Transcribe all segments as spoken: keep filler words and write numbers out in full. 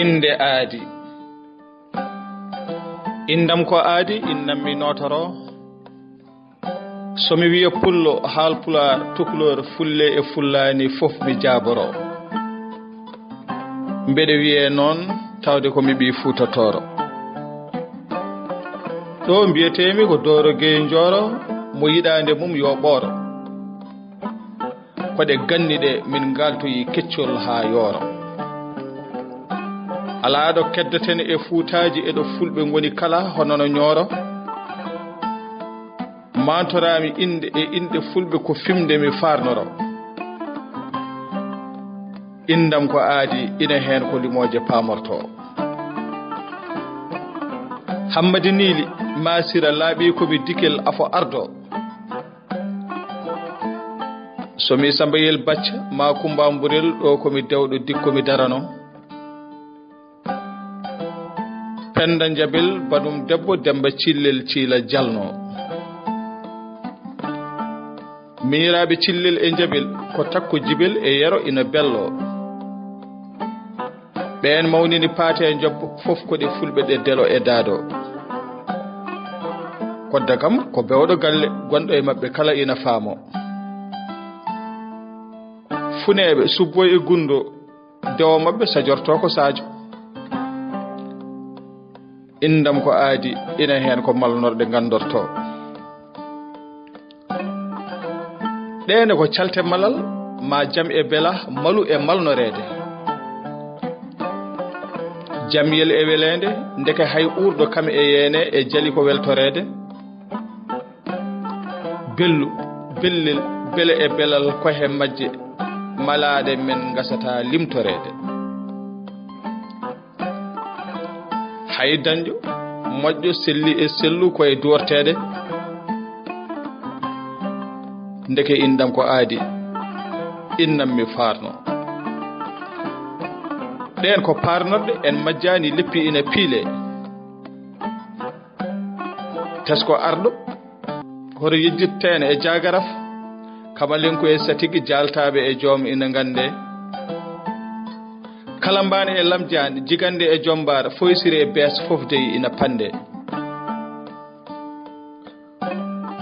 Innde aadi. Inndam ko aadi, innam mi nootoro. So mi wiya pullo, haalpulaar, tukulóor, fulle e fullaani, fof mi jaaboro. Mbeɗe wiyee noon, tawde ko mi ɓii Fuuta Tooro. Ɗo mbiyetee-mi ko Dooro Gey Njooro, mo yiɗaande mum yo ɓooro. Ko ɗe ganni ɗe min ngaaltoyi keccol haa yooro. Alaa ɗo keddaten e fuutaaji e ɗo fulɓe ngoni kala hono no Ñooro. Maantoraami innde e inɗe fulɓe ko fimde mi faarnoro. Inndam ko aadi ina heen ko limooje paamortoo. Hammadi Niili, Maasira laaɓi ko mi dikel afo ardo. So mi Sambayel Bacca, maa Kumba Mburel, ɗo ko mi dewɗo dikko mi darano. Pennda Njabel, banum debbo Demmba Cillel Ciila jalno. Miñiraaɓe Cillel e Njabel, ko takko jibel e yero ina bello. Ɓeen mawnini paate e njobbo, fof ko ɗe fulɓe ɗe delo e daado. Kodda kam ko bewɗo galle, gonɗo e maɓɓe kala ina faamo. Funeeɓe, Subbo e Gunndo, dewo maɓɓe sajorto ko Sadio. Inndam ko aadi, ina heen ko malnorɗe nganndorto. Ɗeene ko calte malal, ma jam e bela, malu e malnoreede. Jamyel e weleende, ndeke hay uurɗo kam e yeene e jali ko weltoreede. Bellu, bellel, bele e belal ko he majje, malaaɗe men ngasata limtoreede. Hay dañƴo moƴƴo selli e sellu ko e duworteede. Ndeke inɗam ko aadi, innam mi faarno. Ɗeen ko paarnorɗe en majjaani leppi ina piile. Tesko arɗo, hoto yejjitteene e jaagaraf, kamalenko e satigi jaaltaaɓe e joom ina nganndee. Kalambaane e lamjaani, jigannde e jommbaar, foysiri e bees fof dey ina pannde.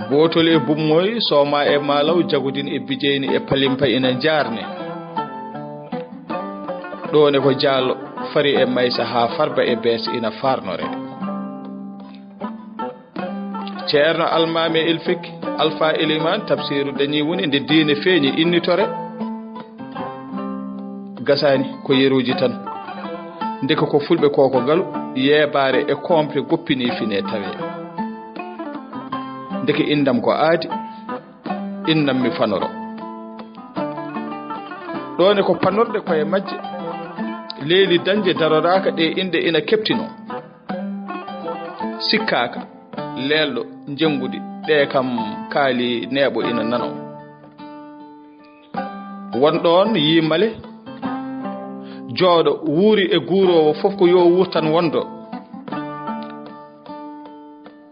Bootol e bummoy, sooma e maalaw, jagodin e bijeyni e palimpa ina njaarne. Ɗoone ko jaalo, fari e maysa haa farba e bees ina faarnore. Ceerno Almaami e Ilfik, Alfa Elimaan, Tafsiiru dañii woni nde diine feeñi innitore. Gasaani ko yeruuji tan. Ndeke ko fulɓe ko ko ngalu, yeebaare e koompe goppini fine tawe. Ndeke inndam ko aadi, innam mi fanoro. Ɗoone ko panorɗe koye majje, leyli dañde daroraaka ɗe inɗe ina keptino. Sikkaaka, leelɗo, njennguɗi, ɗe kam kaali neeɓo ina nano. Won ɗoon yii male, jooɗo, wuuri e guuroowo fof ko yo wuur tan wondo.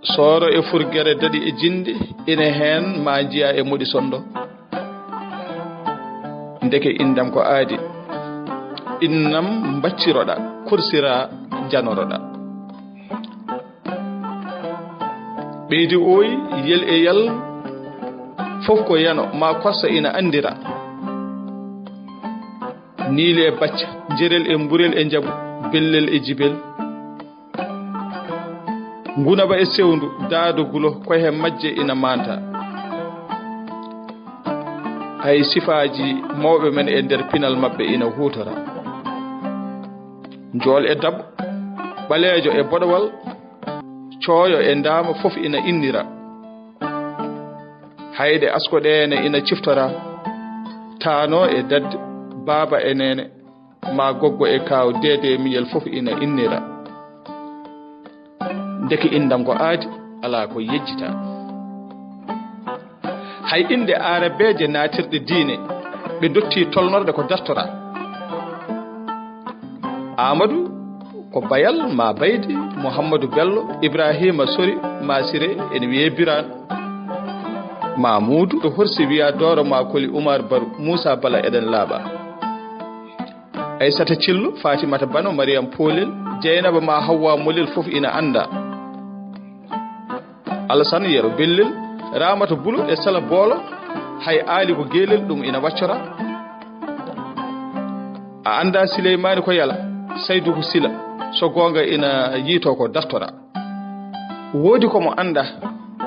Sooro e furgere daɗi e jinɗi, ina heen ma njiya e moɗi sonndo. Ndeke inndam ko aadi, innam mbacciroɗa, korsira janoroɗa. Ɓeydi ooyi, yel e yal, fof ko yano, ma korsa ina anndira. Niili e bacca, njerel e mburel e njabu, bellel e jibel. Ngunaba e sewndu, daado gulo, ko he majje ina manta. Hay sifaaji mawɓe men e nder pinal maɓɓe ina huutora. Njool e dab, ɓaleejo e boɗowal, cooyo e ndaama fof ina innira. Hayɗe askoɗeene ina ciftora, taano e dadde, baaba e neene, ma goggo e kaaw, deede e miñel fof ina innira. Ndeke inndam ko aadi, alaa ko yejjita. Hay innde aarabeeje naatirɗe diine, ɓe dotti tolnorɗe ko dartora. Aamadu ko Bayal ma Baydi, Muhammadu Bello, Ibraahiima Sori ma Sire, ene wiyee Biraan. Maamuudu to Horsi wiyaa Dooro ma Koli, Umaar Baru, Muusaa Bala, eɗen laaɓa. Aysata Cillu, Fatimata Bano, Mariyam Poolel, Jeynaba ma Hawwa Molel fof ina annda. Alasan Yero Bellel, Ramata Bulo e Sala Boolo, hay Aali ko Geelel ɗum ina waccora. A annda Sileymaani ko yala, Saydu ko Sila, so goonga ina yiyto ko dartora. Woodi ko mo annda,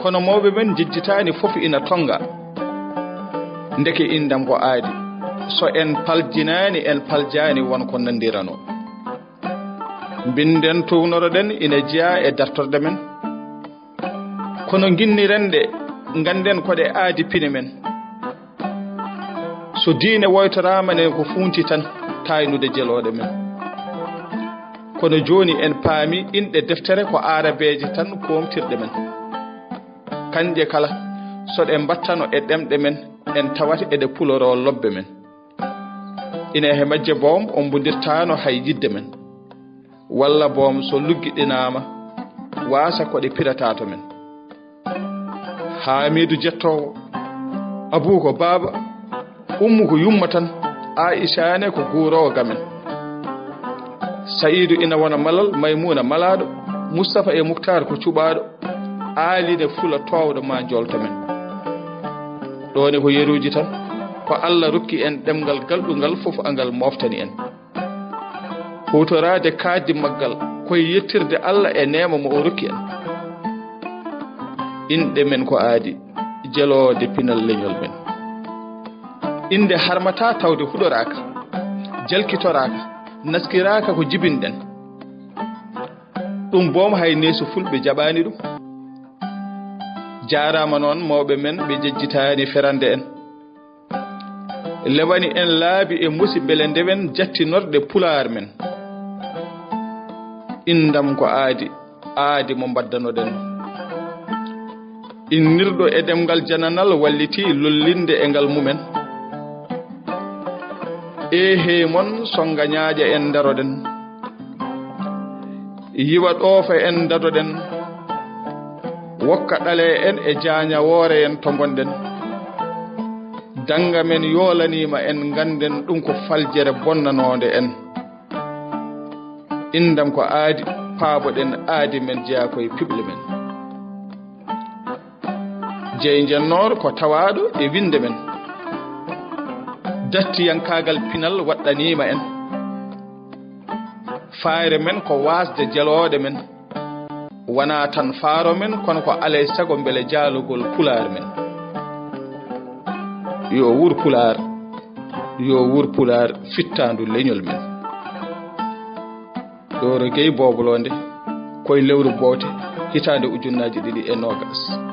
kono mawɓe men njejjitaani fof ina tonnga. Ndeke inndam ko aadi, so en paljinaani, en paljaani won ko nanndiranoo. Mbinden, tuwnoroɗen ina jeyaa e dartorɗe men. Kono nginniren ɗe, ngannden ko ɗe aadi pine men. So diine woytoraama ne ko fuunti tan taaynude jelooɗe men. Kono jooni en paami inɗe deftere ko aarabeeje tan koomtirɗe men. Kanƴe kala, so ɗe mbattano e ɗemɗe men, en tawat eɗe puloroo lobbe men. Ina he majje boom ombondirtaano hay yidde men. Walla boom so luggiɗinaama, waasa ko ɗe pirata to men. Haamiidu jettoowo, Abuu ko baaba, Ummu ko yumma tan, Aa'isha ne ko guuroowo gamen. Sa'iidu ina wona malal, Maymuuna malaaɗo, Mustafa e Muktaar ko cuɓaaɗo, Aali ne fula toowɗo ma jolto men. Ɗo ne ko yeruuji tan, ko Alla rokki en ɗemngal galɗungal fof angal mooftani en. Huutoraade kaaddi maggal koye yettirde Alla e neema mo o rokki en. Inɗe men ko aadi, jeloode pinal leñol men. Innde harmata tawde huɗoraaka, jalkitoraaka, naskiraaka ko jibinɗen. Ɗum boom hay neesu fulɓe jaɓaani ɗum. Jaaraama noon mawɓe men ɓe jejjitaani ferande en. Lewani en laabi e musi mbele ndewen jattinorɗe pulaar men. Inndam ko aadi, aadi mo mbaddanoɗen. Innirɗo e ɗemngal jananal walliti lollinde e ngal mumen. Eehey mon sonnga ñaaƴa en ndaroɗen. Yiwa ɗoofa en ndadoɗen. Wokka ɗale en e jaañawoore en to ngonɗen. Dannga men yoolaniima en ngannden ɗum ko faljere bonnanoonde en. Inndam ko aadi, paaboɗen aadi men jeyaa koye piɓle men. Jeyi njennoor ko tawaaɗo e winnde men. Dattiyankaagal pinal waɗɗaniima en. Faayre men ko waasde jelooɗe men. Wonaa tan faaro men, kono ko alay sago mbele jaalugol pulaar men. Yo wuur pulaar, yo wuur pulaar fittaandu leñol men. Dooro Gey Boobolonde, koye lewru bowte, hitaande ujunnaaji ɗiɗi e noogas.